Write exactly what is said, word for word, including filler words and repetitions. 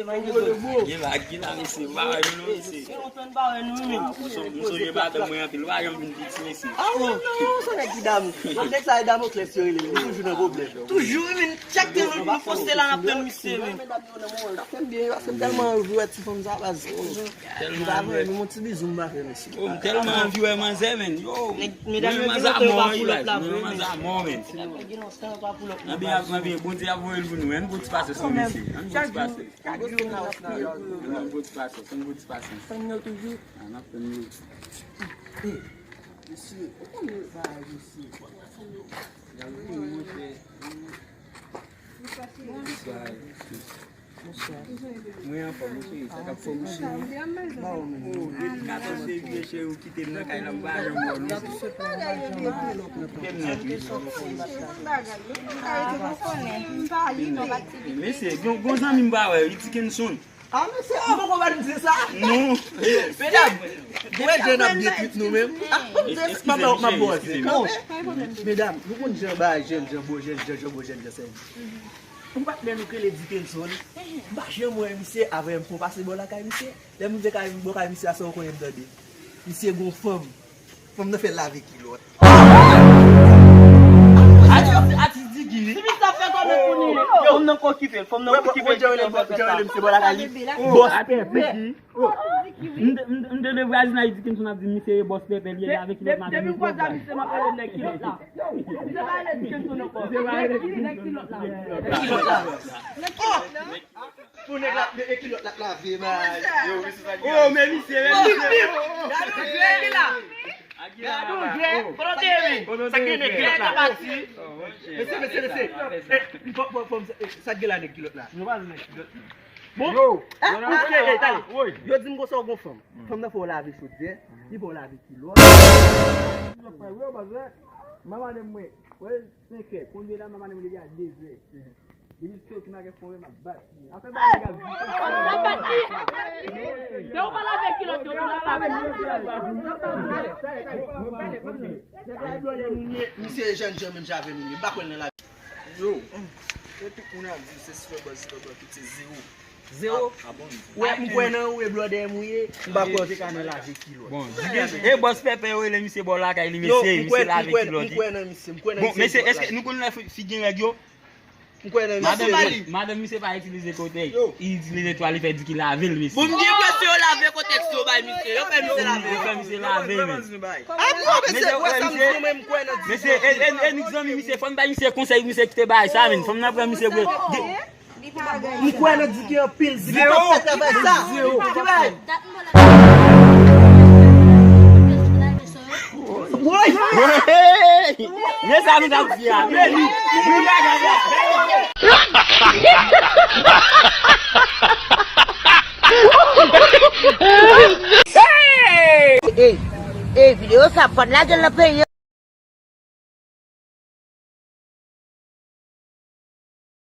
Gila, gila, mesye, m pa wè nou non, mesye. M sonje madanm mwen anpil, ou pa janm vin piti, mesye. Ah, wi, non, se nèg ki damou. Nèg sa e Damoclès yo rele, li toujou nan pwoblèm. Toujou, wi, men chak tan nou poste la, n ap tann misye, men. N ap fè m byen, paske m tèlman anvi wè ti fanm sa, baz. Tèlman anvi wè. Yon ti bizou m pa fè, mesye. Oh, m tèlman anvi wè manzè, men. Yo, medam yo gen lontan yo pa pull up la vre, men. Anbyen, anbyen, Bondye ap voye l pou nou. Ann gwo ti pase sou misye. Ann gwo ti pase. Ann gwo ti pase. Ann gwo ti pase. Tann yo toujou. Ah, n ap tann yo. Mesye, ou konnen bagay, mesye. Mwen anfòm, mesye, sa k ap fè w, mesye? Katòz fevriye, cheri, ou kite m nan kay la, m pa janm wè w, non. Mesye, gon, gon zanmi m pa wè, Ricky Kenson. Ah, mesye, ou poko ba n di sa? Non. Medam, wè jan n ap detwi nou menm. Ah, m di, m ap, m ap boze. Medam, nou konn jan bagay jèn jan, bo jèn jan, jan bo jèn jan sèvi. Yon patnè nou k rele Dickenson. M pa janm wè misye, avè m fon pase bò lakay misye. Lè m rive kay, bò kay misye a, sa w konnen m tande. Misye gon fanm. Fanm nan fè l lave kilòt. Atis, atis Digi, wi. Yo, fanm nan k okipe l, fanm nan k okipe l. Jan rele misye bò lakay li. Bòs Pèpè. M te, m te, m te de vwazin a Dickenson ap di misye e bòs Pèpè, li e lave kilòt nan. Depi m kwaze a misye, m ap rele nèg kilòt la. Misye pa rele Dickenson ankò. Misye pa rele Dickenson. Nèg kilòt la. Pou nèg la, e kilòt la k lave, bay. Oh, men misye, men misye. Gade yon jwè ki la. Gade yon jwè. Kote w te ye, men? Sa gen nèg kilòt la. Mesye, mesye, mesye. Eh, fò, fò, fò, eh, sa gen la nèg kilòt la. Nou pa nèg kilòt. Bon. Yo. Ah, ah, ah, ah. Yo di m konsa w gon fanm. Fanm nan fè w lave chodyè, li fè w lave kilòt. Yo, baz, wè. Manman de mwen. Wè, senkè. Konbyen la manman de mwen depi a dezè. Depi sot nan gen fon, m ap bat. Afè bagay ap di. Se ou pa lave kilòt yo, ou pa lave kilòt. Misye e jèn jan menm jan avè m ye. M pa kwè l nan lavi. Yo, yo tout moun ap di se silvè bòz, silvè bòz, tout se zewo. Zewo? Ah, ah, bon. Ou wè, m kwè nan ou, e blòdè m ou ye, m pa kwè w te ka nan lave kilòt. Bon, e bòs Pèpè yo rele misye bò lakay li, mesye, misye lave kilòt li. M kwè nan misye, m kwè nan misye. Bon, mesye, èske nou konn lè fi, fi gen règ yo? M kwè nan misye. Madanm, madanm misye pa itilize kotèks. Li itilize twal, li fè di ki lave l, mesye. Bon, m gen enpresyon yo lave kotèks yo bay misye. Yo fè misye lave. Yo fè misye lave, men. Ah, bon, mesye, wè sa m di, mwen, m kwè nan di. Mesye, e, e, e, zanmi misye, fò n bay misye konsèy, misye kite bagay sa, men. Fò n nan pran misye pou. M kwè nan Diki anpil, Diki konn fè travay sa. Zewo. Ki bagay? Woy! Men sa nou t ap di a, men li, men bagay la. Ey, ey, videyo sa, fò n lage l nan peyi an.